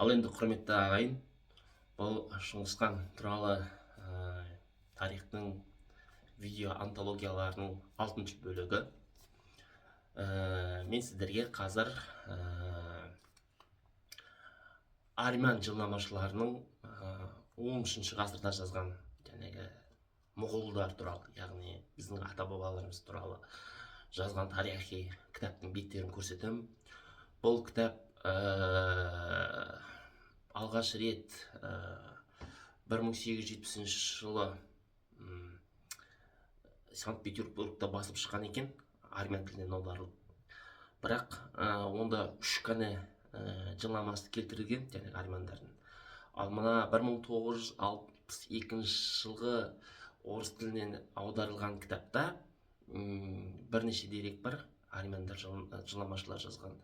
Ал енді, құрметті ағайын, бұл Шыңғысхан туралы тарихтың видео антологияларының алтыншы бөлігі. Мен сіздерге қазір армян жылнамашыларының 13 ғасырда жазған жаңағы мұғулдар туралы, яғни біздің ата бабаларымыз туралы жазған тарихи кітаптың беттерін көрсетемін. Бұл кітап алғаш рет 1870 жылы Санкт Петербургта басылып шыққан екен, армян тілінен аударылып. Бірақ онда үш қана жылнамасы келтірілген жаңағы армяндардың. Ал мына 1962 жылғы орыс тілінен аударылған кітапта бірнеше дерек бар, армяндар жылнамашылар жазған.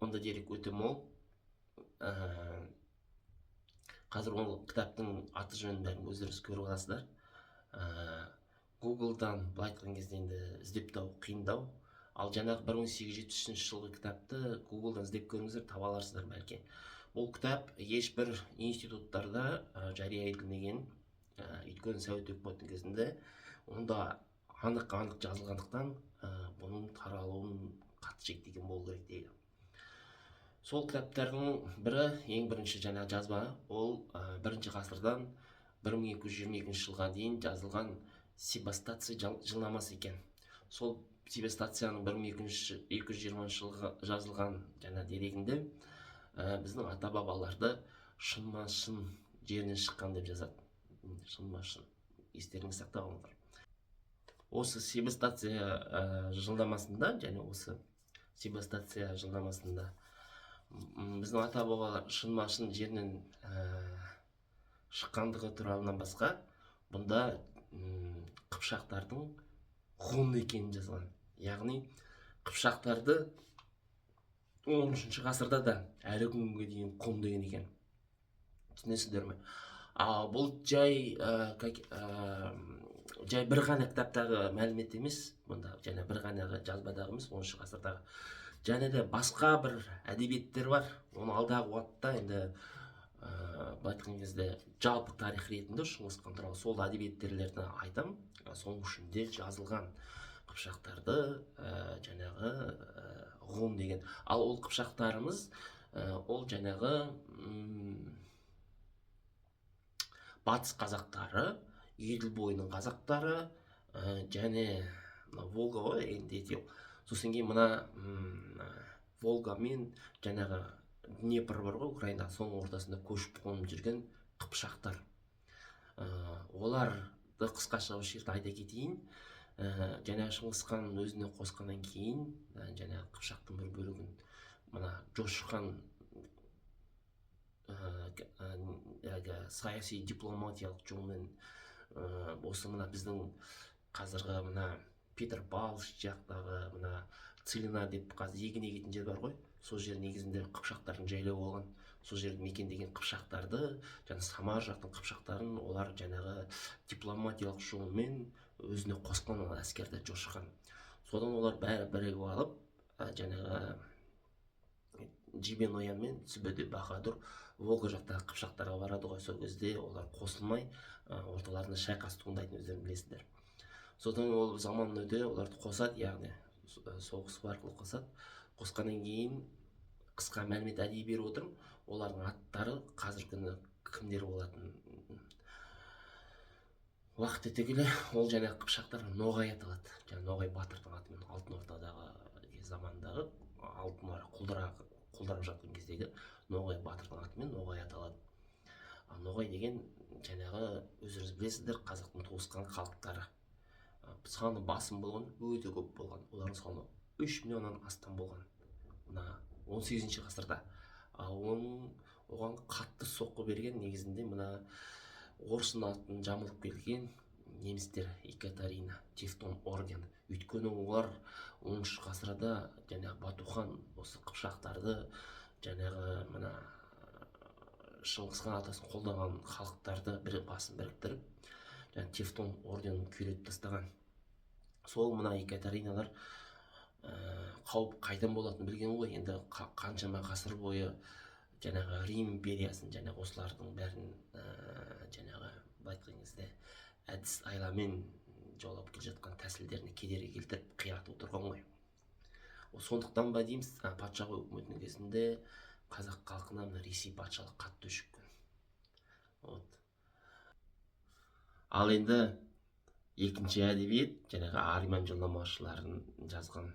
Онда дерек өте мол. Қазір ол кітаптың аты жөнін бәрін өздеріңіз көріп аласыздар. Гуглдан былай айтқан кезде енді іздеп табу қиындау. Ал жаңағы 1873 жылғы кітапты Гуглдан іздеп көріңіздер, таба аларсыздар бәлки. Бұл кітап ешбір институттарда жария етілмеген, өйткені Совет өкіметінің кезінде онда анық анық жазылғандықтан, бұның таралуын қатты шектеген болу керек дейді. Сол кітаптардың бірі, ең бірінші жаңа жазба, ол бірінші ғасырдан 1222 жылға дейін жазылған Себастация жылнамасы екен. Сол Себастацияның 1220 жылғы жазылған жаңа дерегінде біздің ата бабаларды Шынма-Шын жерінен шыққан деп жазады. Шынма-Шын, естеріңізде сақтап алыңыздар. Осы Себастация жылнамасында және осы Себастация жылнамасында біздің ата бабалар Шынма-Шын жерінен шыққандығы туралынан басқа, бұнда қыпшақтардың ғұн екенін жазған. Яғни қыпшақтарды 13 ғасырда да әлі күнге дейін ғұн деген екен, түсінесіздер ме? А бұл жай жай бір ғана кітаптағы мәлімет емес, бұнда және бір ғана жазбадағы емес, 13 ғасырдағы және де басқа бір әдебиеттер бар. Оны алдағы уақытта енді былай айтқан кезде жалпы тарих ретінде Шыңғыс хан туралы сол әдебиеттерді айтамын. Соның ішінде жазылған қыпшақтарды жаңағы ғұн деген. Ал ол қыпшақтарымыз ол жаңағы батыс қазақтары, Еділ бойының қазақтары және мына Волга ғой енді, Еділ, сосын кейін мына Волга мен жаңағы Днепр бар ғой Украинада, соның ортасында көшіп қонып жүрген қыпшақтар. Оларды қысқаша осы жерде айта кетейін. Жаңағы Шыңғыс хан өзіне қосқаннан кейін жаңағы қыпшақтың бір бөлігін мына Жошы хан әлгі саяси дипломатиялық жолмен осы мына біздің қазіргі мына Петропавловск жақтағы мына Целина деп қазір егін егетін жер бар ғой, сол жер негізінде қыпшақтардың жайлауы болған. Сол жерді мекендеген қыпшақтарды және Самар жақтың қыпшақтарын олар жаңағы дипломатиялық жолмен өзіне қосқан ол әскерді Жошы хан. Содан олар бәрі бірігіп алып, жаңағы Жебе ноян мен Сүбедей Баһадүр Волга жақтағы қыпшақтарға барады ғой. Сол кезде олар қосылмай, орталарында шайқас туындайтынын өздерің білесіздер. Содан ол заман өте оларды қосады, яғни соғыс арқылы қосады. Қосқаннан кейін, қысқа мәлімет әдейі беріп отырмын, олардың аттары қазіргі күні кімдер болатынын. Уақыт өте келе ол жаңағы қыпшақтар ноғай аталады, жаңағы Ноғай батырдың атымен. Алтын Ордадағы замандағы Алтын Орда құлдырап жатқан кездегі Ноғай батырдың атымен ноғай аталады. Ал ноғай деген жаңағы өздеріңіз білесіздер, қазақтың туысқан халықтары. Саны басым болған, өте көп болған, олардың саны 3 миллионнан астам болған мына 18 ғасырда. Ал оның оған қатты соққы берген негізінде мына орыстың атын жамылып келген немістер, Екатерина, Тевтон ордені. Өйткені олар 13 ғасырда жаңағы Батухан осы қыпшақтарды, жаңағы мына Шыңғыс хан атасын қолдаған халықтарды бір басын біріктіріп, жаңағы Тевтон орденін күйретіп тастаған. Сол мына Екатериналар қауіп қайдан болатынын білген ғой енді. Қаншама ғасыр бойы Жаңағы Рим империясын және осылардың бәрін жаңағы, былай айтқан кезде, әдіс айламен жаулап келе жатқан тәсілдеріне кедергі келтіріп, қиратып отырған ғой. Сондықтан ба дейміз, патша өкіметінің кезінде қазақ халқына мына Ресей патшалық қатты өшіккен. Вот. Ал енді екінші әдебиет, жаңағы армян жылнамашыларын жазған.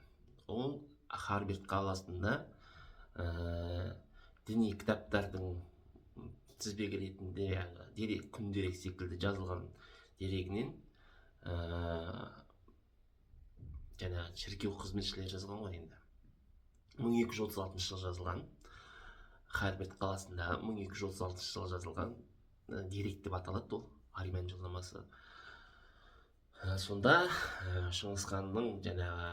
Ол Харберт қаласында діни кітаптардың тізбегі ретінде, дерек, күндерек секілді жазылған дерегінен, жаңағы шіркеу қызметшілері жазған ғой. Енді 1236 жылы жазылған, Харберт қаласында 1236 жылы жазылған дерек деп аталады ол армян жылнамасы. Сонда Шыңғыс ханның жаңағы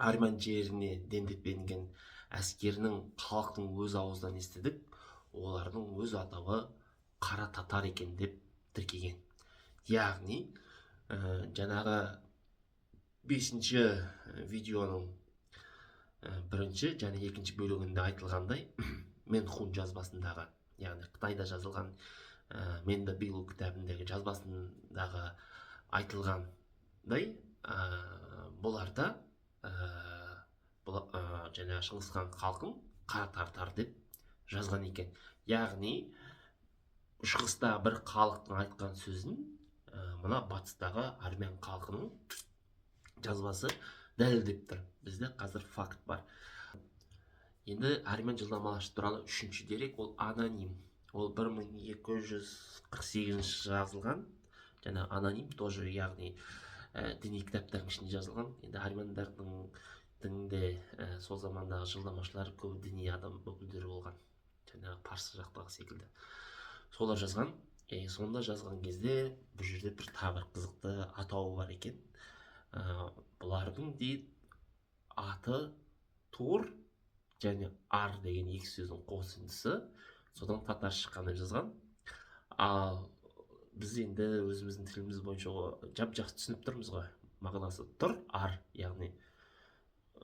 армян жеріне дендеп енген әскерінің, халықтың өз аузынан естідік, олардың өз атауы қара татар екен деп тіркеген. Яғни жаңағы бесінші видеоның бірінші және екінші бөлігінде айтылғандай, Мен Хун жазбасындағы, яғни Қытайда жазылған Менді Билу кітабындағы жазбасындағы айтылғандай, бұларда бұл, жаңағы Шыңғыс хан халқын қара тартар деп жазған екен. Яғни шығыстағы бір халықтың айтқан сөзін мына батыстағы армян халқының жазбасы дәлелдеп тұр. Бізде қазір факт бар. Енді армян жылнамасы туралы үшінші дерек, ол аноним. Ол 1248 жылы жазылған жаңа аноним тоже, яғни діни кітаптардың ішінде жазылған. Енді армяндардың дінінде сол замандағы жылнамашылар көбі діни адам өкілдері болған, жаңағы парсы жақтағы секілді, солар жазған. Сонда жазған кезде бұл жерде бір тағы бір қызықты атауы бар екен. Бұлардың дейді аты Тур және Ар деген екі сөздің қосындысы, содан татар шыққан деп жазған. Ал біз енді өзіміздің тіліміз бойынша жап жақсы түсініп тұрмыз ғой, мағынасы тұр ар, яғни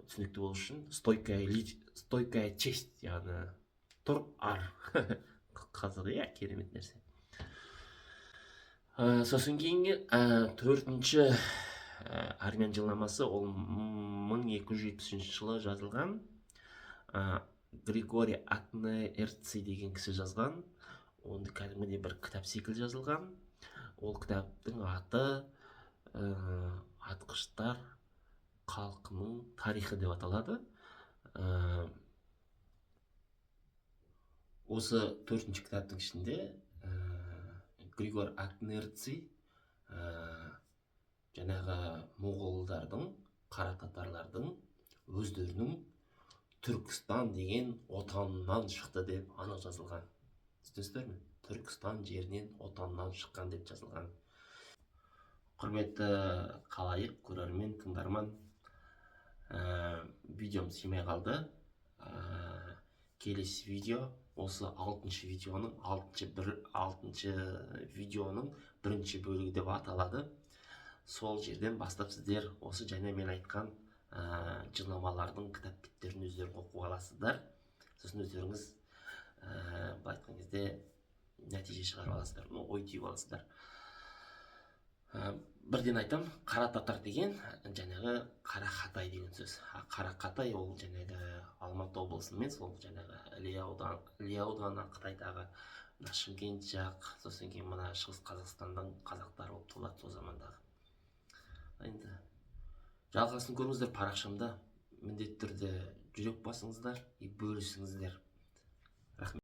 түсінікті болу үшін стойкая честь, яғни тұр ар. Қызық, иә, керемет нәрсе. Сосын кейінгі төртінші армян жылнамасы, ол 1270 жылы жазылған, Григорий Атнерци деген кісі жазған. Оны кәдімгідей бір кітап секілді жазылған. Ол кітаптың аты «Атқыштар халқының тарихы» деп аталады. Осы төртінші кітаптың ішінде Григор Атнерци жаңағы моғолдардың, қара татарлардың өздерінің Түркістан деген отанынан шықты деп анық жазылған. Түсінесіздер ме? Түркістан жерінен, отанынан шыққан деп жазылған. Құрметті халайық, көрермен, тыңдарман, видеом сыймай қалды. Келесі видео осы алтыншы видеоның, алтыншы бір алтыншы видеоның бірінші бөлігі деп аталады. Сол жерден бастап сіздер осы және мен айтқан жылнамалардың кітап беттерін өздерің оқып аласыздар. Сосын өздеріңіз былай айтқан кезде нәтиже шығарып аласыздар, ну, ой түйіп аласыздар. Бірден айтам, қара татар деген жаңағы қара Хатай деген сөз. А қара Хатай ол жаңағы Алматы облысы мен сол жаңағы Іле ауданы, Қытайдағы мына Шымкент жақ, сосын кейін мына Шығыс Қазақстанның қазақтары болып табылады сол замандағы. Енді жалғасын көріңіздер парақшамда. Міндетті түрде жүрек басыңыздар и бөлісіңіздер.